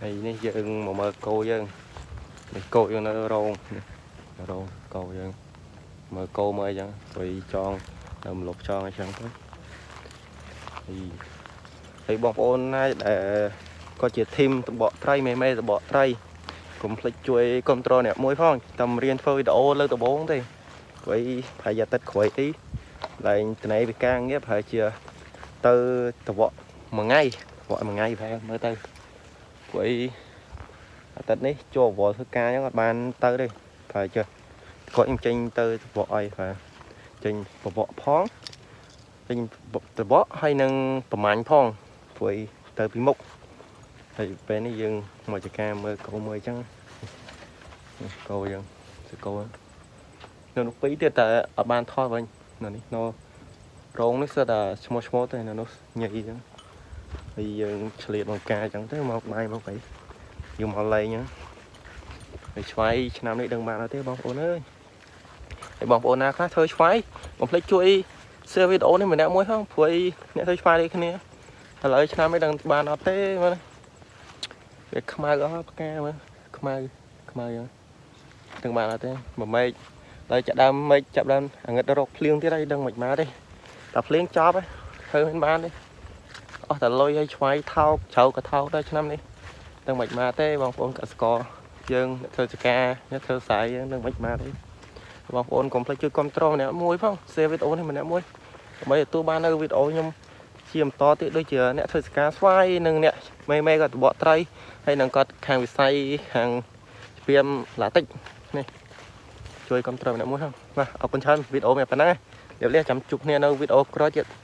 ហើយនេះយើងមកមើលគោយើងនេះគោយើងនៅរោងនេះរោងគោយើងមើលគោមើលអីចឹងព្រោះចងនៅមលុបចងអីចឹងទៅហើយហើយបងប្អូនណាដែលក៏ជា team តបកត្រីមេមេតបកត្រីកុំភ្លេចជួយគ្រប់គ្រងអ្នកមួយផងតាមរៀនធ្វើវីដេអូលើកដំបូងទេព្រោះប្រហែលអាទិត្យក្រោយទីឡើងត្នៃពីការងារប្រហែលជាទៅតបកមួយថ្ងៃតបកមួយថ្ងៃប្រហែលមើលទៅព្រោះអីអាទិត្យនេះចូលវល់ធ្វើការអញ្ចឹងអត់បានទៅទេប្រហែលជាគាត់ខ្ញុំចេញទៅតបកអីប្រហែលចេញបបកផងចេញតបកហើយនឹងប្រមាញ់ផងព្រោះអីទៅពីមុខហើយពេលនេះយើងមកចការមើលកោមើលអញ្ចឹងនេះកោយើងសកោនៅនោះពីរទៀតតែអត់បានថតវិញនៅនេះនៅរោងនេះសិតតែឈ្មោះឈ្មោះទៅនៅនោះញ៉ៃអញ្ចឹងហើយយើងឆ្លៀតមកការអញ្ចឹងទៅមកបាយមកអីយើងមកលេងហ្នឹងហើយឆ្វៃឆ្នាំនេះដឹងបានអត់ទេបងប្អូនអើយហើយបងប្អូនណាខ្លះធ្វើឆ្វៃកុំភ្លេចជួយ share វីដេអូនេះម្នាក់មួយផងព្រោះអីអ្នកធ្វើឆ្វៃដូចគ្នាឥឡូវឆ្នាំនេះដឹងបានអត់ទេមើលវាខ្មៅអស់ផ្កាមើលខ្មៅខ្មៅហ្នឹងដឹងបានអត់ទេមួយមែកដល់ចាប់ដើមមែកចាប់ដើមអាងឹតរកភ្លៀងទៀតហើយដឹងមិនមកទេតែភ្លៀងចប់ហើយធ្វើមិនបានទេអស់តែលុយឲ្យឆ្វៃថោកជ្រៅក៏ថោកដែរឆ្នាំនេះដឹងមិនមកទេបងប្អូនកសិករយើងអ្នកធ្វើចការអ្នកធ្វើស្រែយើងដឹងមិនមកទេបងប្អូនកុំភ្លេចជួយគ្រប់គ្រងម្នាក់មួយផង share វីដេអូនេះម្នាក់មួយដើម្បីទទួលបាននៅវីដេអូខ្ញុំជាបន្តទៀតដូចជាអ្នកធ្វើសការស្វាយនិងអ្នកមេមេក៏តបកត្រីហើយនឹងគាត់ខាងវិស័យខាងស្ពាមឡាតិចនេះជួយគ្រប់គ្រងម្នាក់មួយផងបាទអរគុណច្រើនវីដេអូមានប៉ុណ្ណាជម្រាបលាចាំជួបគ្នានៅវីដេអូក្រោយទៀត។